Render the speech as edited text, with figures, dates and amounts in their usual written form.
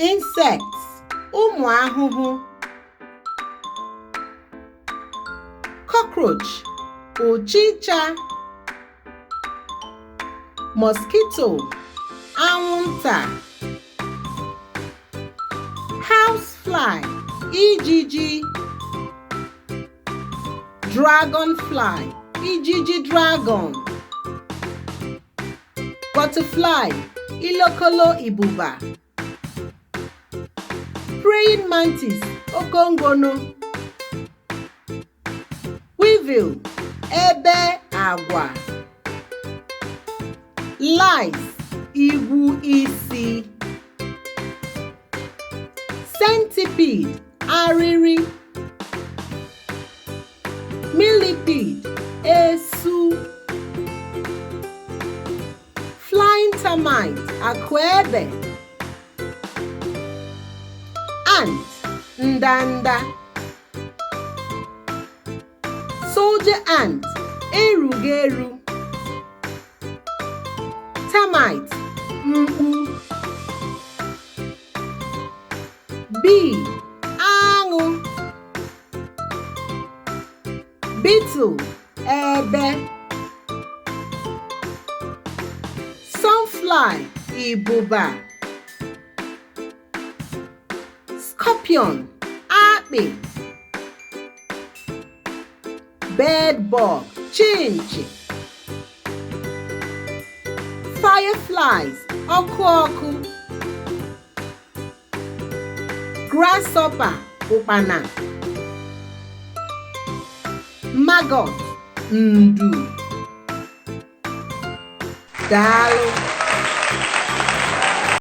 Insects, ụmụ ahụhụ. Cockroach, ụchịcha. Mosquito, anwụnta. Housefly, ijiji. Dragonfly, ijiji dragon. Butterfly, ilokolo ibuba. Praying mantis, okongono. Weevil, ebe agwa. Lice, igwu isi. Centipede, arịrị. Millipede, esu. Flying termite, akụebe. Ant, ndanda. Soldier ant, erughị eru. Termite, mkpu. Bee, aṅụ. Beetle, ebe. Sunfly, ịbụba. Scorpion, akpị. Bedbug, chinchi. Fireflies, ọkụ ọkụ. Grasshopper, ụkpana. Maggot, ndu. Daalụ.